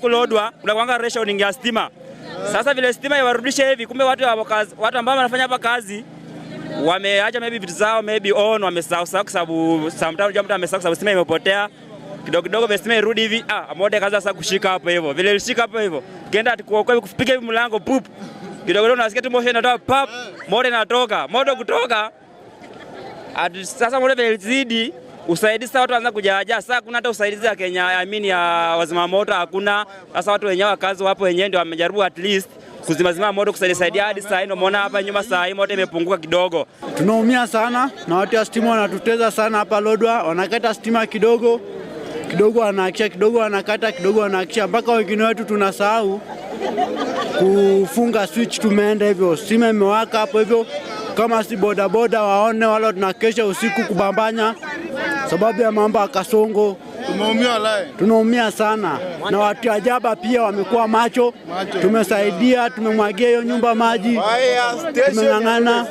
huku Lodwar kuna kuanga rationing ya stima. Sasa vile stima iwarudishe hivi, kumbe watu ambao wanafanya hapa kazi wameacha maybe vitu zao maybe on, wamesahau sahau, kwa sababu sometimes unajua mtu amesahau kwa sababu stima imepotea kidogo kidogo, vile stima irudi hivi, ah, moto ikaanza sasa kushika hapo hivyo. Vile ilishika hapo hivyo, kenda kuokoa kupiga hivi mlango pup, kidogo kidogo unasikia tu moshi inatoka pap, moto inatoka, moto kutoka. Ati sasa moto vile ilizidi usaidizi, sasa watu wanaanza kujaja. Sasa kuna hata usaidizi ya Kenya, I mean ya wazima moto hakuna. Sasa watu wenyewe wakazi wapo wenyewe ndio wamejaribu at least kuzima zima moto kusaidia saidia hadi saa hii ndio umeona hapa nyuma saa hii moto imepunguka kidogo. Tunaumia sana na watu wa stima wanatuteza sana hapa Lodwar, wanakata stima kidogo kidogo, wanaakisha kidogo, wanakata kidogo, wanaakisha mpaka wengine wetu tunasahau kufunga switch, tumeenda hivyo, stima imewaka hapo hivyo. Kama si bodaboda waone wale tunakesha usiku kubambanya sababu ya mambo ya Kasongo. Tumeumia walai. Tunaumia sana na watu wa jaba pia wamekuwa macho. Tumesaidia, tumemwagia hiyo nyumba maji, tumeng'ang'ana.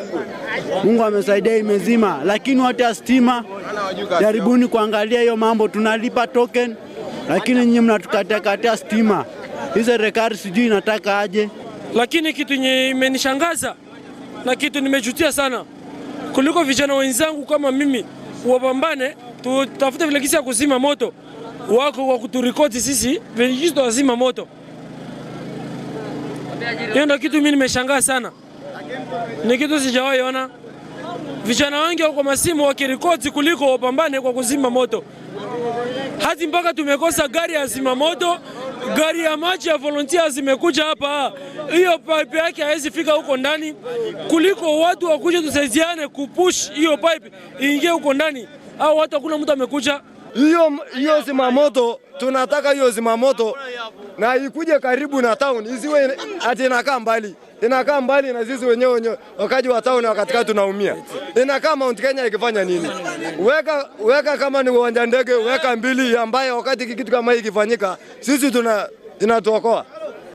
Mungu amesaidia imezima, lakini watu wa stima jaribuni kuangalia hiyo mambo. Tunalipa token, lakini nyinyi mnatukatia katia stima. Hii serikali sijui inataka aje. Lakini kitu yenye imenishangaza na kitu nimejutia sana kuliko vijana wenzangu kama mimi wapambane, tutafute vile gisi ya kuzima moto wako kwa kuturikoti sisi vile gisi tutazima moto. Hiyo ndio kitu mimi nimeshangaa sana, ni kitu sijawahi ona. Vijana wengi wako masimu wakirikoti kuliko wapambane kwa kuzima moto, hadi mpaka tumekosa gari ya zima moto, gari ya maji ya volunteers zimekuja hapa, hiyo pipe yake haiwezi fika huko ndani, kuliko watu wakuja tusaidiane kupush hiyo pipe iingie huko ndani, au watu hakuna mtu amekuja. Hiyo zimamoto tunataka hiyo zimamoto na ikuje karibu na town, isiwe ati inakaa mbali. Inakaa mbali na sisi wenyewe wakaji wa town wakatika tunaumia. Inakaa Mount Kenya ikifanya nini? Weka kama ni uwanja ndege, weka mbili ambayo wakati kitu kama hii ikifanyika sisi tunatuokoa.